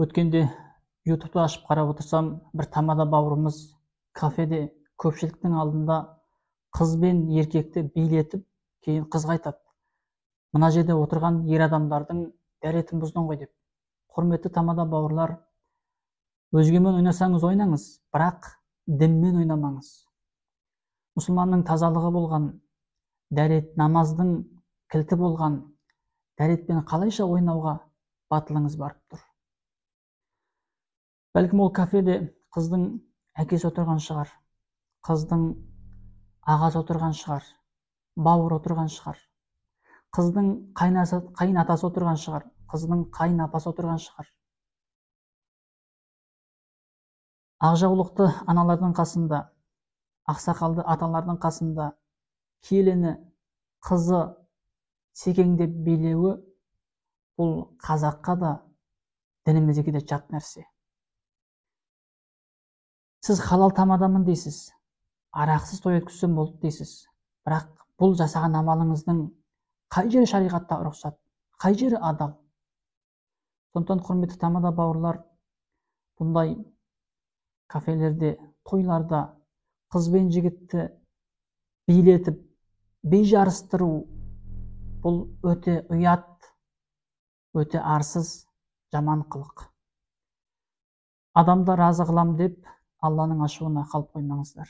Өткенде ютубты ашып қарап отырсам, бір тамада бауырымыз кафеде көпшіліктің алдында қыз бен еркекті билетіп, кейін қызға айтады: мына жерде отырған ер адамдардың дәретін бұздың ғой деп. Құрметті тамада бауырлар, өзгемен ойнасаңыз ойнаңыз, бірақ дінмен ойнамаңыз. Мұсылманның тазалығы болған, дәрет, намаздың кілті болған дәретпен қалайша ойнауға батылыңыз барып тұр? Бәлкім ол кафеде қыздың әкесі отырған шығар, қыздың ағасы отырған шығар, бауыры отырған шығар, қыздың қайын атасы отырған шығар, қыздың қайын апасы отырған шығар. Ақ жаулықты аналардың қасында, ақсақалды аталардың қасында келіні, қызы секеңдеп билеуі бұл қазаққа да, дінімізге де жат нәрсе. Сіз халал тамадамын дейсіз, арақсыз той өткізсем болды дейсіз, бірақ бұл жасаған амалыңыздың қай жері шариғатта рұқсат, қай жері адал? Сондықтан, құрметті тамада бауырлар, бұндай кафелерде, тойларда қыз бен жігітті билетіп, би жарыстыру бұл өте ұят, өте арсыз, жаман қылық. Адамды разы қылам деп Алланың ашуына қалып қоймаңыздар.